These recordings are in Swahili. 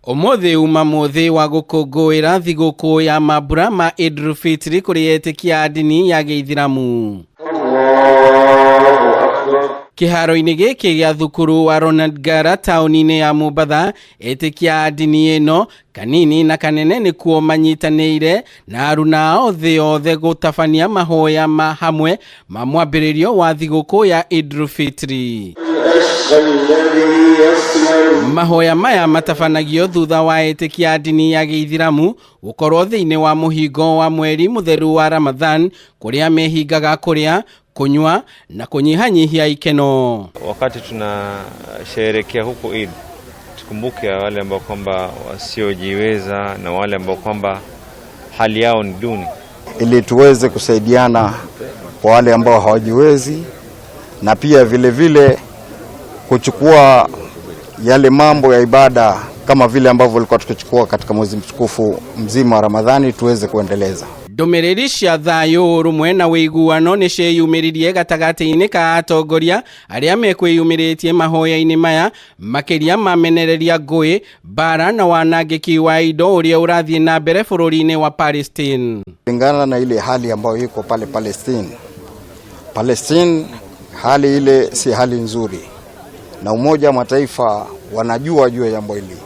Umuthi uma muthi wa gukungũĩra thigũkũ ya mambura ma Idul Fitri kũrĩ etĩkia a ndini ya gĩithĩramu. Kĩharo-inĩ gĩkĩ gĩa thukuru wa Ronald Ngala taũni-inĩ ya Mombatha, etĩkia a ndini ĩno kanini na kanene nĩkuo manyitanĩire na aruna ao thĩ yothe gũtabania mahoya ma hamwe ma mwambĩrĩrio wa thigũkũ ya Idul Fitri. Mahoya maya matabanagio thutha wa etĩkia a ndini ya gĩithĩramu gũkorwo thĩinĩ wa mũhingo wa mweri mũtheru wa Ramadhan, kũrĩa mehingaga kũrĩa, kunywa na kunyihanyihia ikeno. Wakati tunasherehekea huko Eid, tukumbuke wale ambao kwamba wasiojiweza na wale ambao kwamba hali yao ni duni, ili tuweze kusaidiana kwa wale ambao hawajiwezi, na pia vile vile kuchukua yale mambo ya ibada kama vile ambavyo walikuwa tukichukua katika mwezi mtukufu mzima wa Ramadhani tuweze kuendeleza. Ndũmĩrĩri cia thayũ, ũrũmwe na ũiguano nĩ ciĩyumĩririe gatagatĩ-inĩ ka atongoria arĩa mekwĩyumĩrĩtie mahoya-inĩ maya, makĩria mamenereria ngũĩ, mbara na wanangĩki wa indo ũrĩa ũrathiĩ na mbere bũrũri-inĩ wa Palestine. Kulingana na ile hali ambayo iko pale Palestine. Palestine hali ile si hali nzuri, na Umoja wa Mataifa wanajua juu ya jambo hili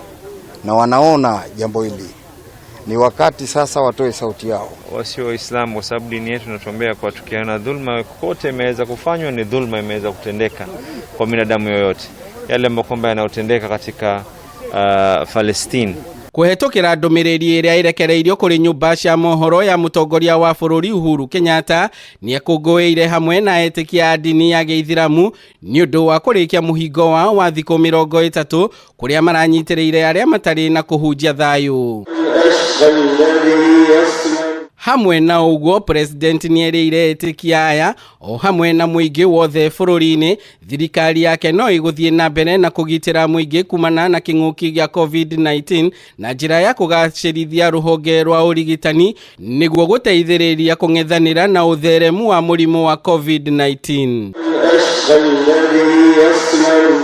na wanaona jambo hili. Ni wakati sasa watoe sauti yao. Wasio Waislamu, kwa sababu dini yetu inatuambia kwa tukiona dhulma kote imeweza kufanywa ni dhulma imeweza kutendeka kwa binadamu yoyote, yale ambayo kwamba yanayotendeka katika Palestine. Kũhetũkĩra ndũmĩrĩri ĩrĩa ĩrekereirio kũrĩ nyũmba cia mohoro ya mũtongoria wa bũrũri Uhuru Kenyatta, nĩekũngũĩire hamwe na etĩkia a ndini ya gĩithĩramu nĩ ũndũ wa kũrĩkia mũhingo wao wa thikũ 30 kũrĩa maranyitĩrĩire arĩa matarĩ na kũhunjia thayũ. Hamwe na ũguo, president nĩerĩire etĩkia aya o hamwe na mũingĩ wothe bũrũri-inĩ thirikari yake no ĩgũthiĩ na mbere na kũgitĩra mũingĩ kumana na kĩng'ũki gĩa COVID-19 na njĩra ya kũgacĩrithia rũhonge rwa ũrigitani nĩguo gũteithĩrĩria kũng'ethanĩra na ũtheremu wa mũrimũ wa COVID-19.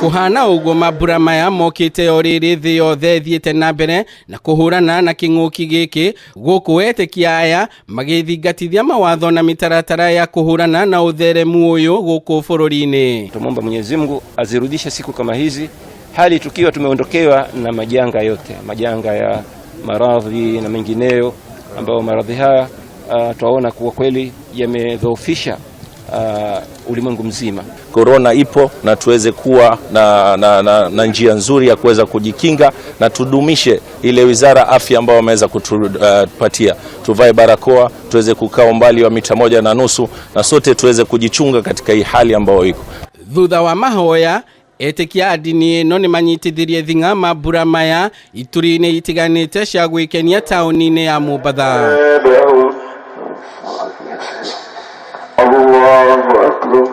Kuhana ũguo, mambura maya mokĩte o rĩrĩ thĩ yothe ĩthiĩte na mbere na kũhũrana na kĩng'ũki gĩkĩ, gũkũ etĩkia aya magĩthingatithia mawatho na mĩtaratara ya kũhũrana na ũtheremu ũyũ gũkũ bũrũri-inĩ. Tumwomba Mwenyezi Mungu azirudishe siku kama hizi, hali tukiwa tumeondokewa na majanga yote, majanga ya maradhi na mengineyo, ambayo maradhi haya twaona kuwa kweli yamedhoofisha ulimwengu mzima. Korona ipo na tuweze kuwa na njia nzuri ya kuweza kujikinga, na tudumishe ile wizara afya ambayo wameweza kutupatia. Tuvae barakoa, tuweze kukaa umbali wa mita 1.5, na sote tuweze kujichunga katika hii hali ambayo iko. Thutha wa mahoya, etĩkia a ndini ĩno nĩ manyitithirie thing'a mambura maya ituri-inĩ itiganĩte cia gwĩkenia taũni-inĩ ya Mombatha.